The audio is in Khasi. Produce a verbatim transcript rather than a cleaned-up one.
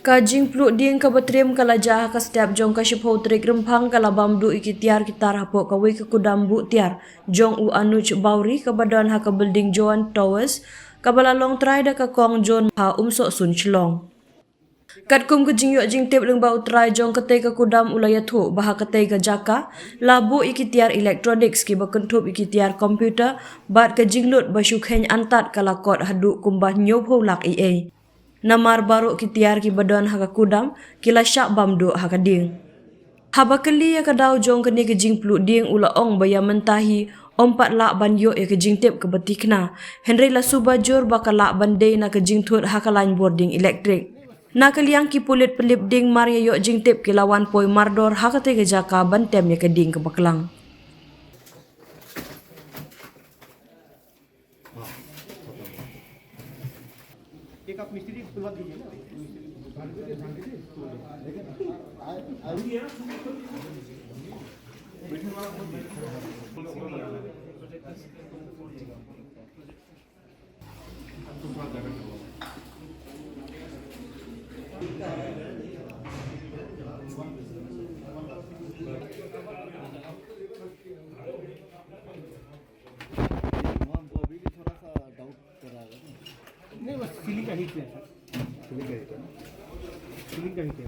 Ka jingpluh dieng kaba triem ka la jia ha ka step jong ka shiphew tarik Rymphang, ka la bam duh ïa ki tiar ki tar hapoh kawei ka kudam buh tiar jong u Anuj Bawri kaba don ha ka building Joan Towers, kaba la long trai da ka kong John ha Umsohsun, Shillong. Katkum ka jingïoh jingtip lyngba u trai jong katei ka kudam, u la ïathuh ba ha katei ka jaka la buh ïa ki tiar electronics kiba kynthup ïa ki tiar computer bad ka jinglut ba shu kheiñ antad ka la kot haduh kumba hynñiewphew lak eiei. Namar baroh ki tiar kiba don ha ka kudam ki la shah bam duh ha ka dieng. Haba kylli ïa ka daw jong kane ka jingpluh dieng, u la ong ba ïa mynta hi ym pat lah ban ïoh ïa ka jingtip kaba tikna, hynrei la suba jur ba ka lah ban dei na ka jingthut ha ka lain bording elektrik. Na ka liang ki pulit pynlip dieng mar ïa ïoh jingtip ki la wan poi mardor ha katei ka jaka ban tem ïa ka dieng kaba klang. एक आप मिस्त्री को बुलवा दीजिए ना। हमको अभी भी थोड़ा सा डाउट कर रहा है। नहीं, बस सीलिंग का हीट है सर। सीलिंग का हीट है ना? सीलिंग का हीट है।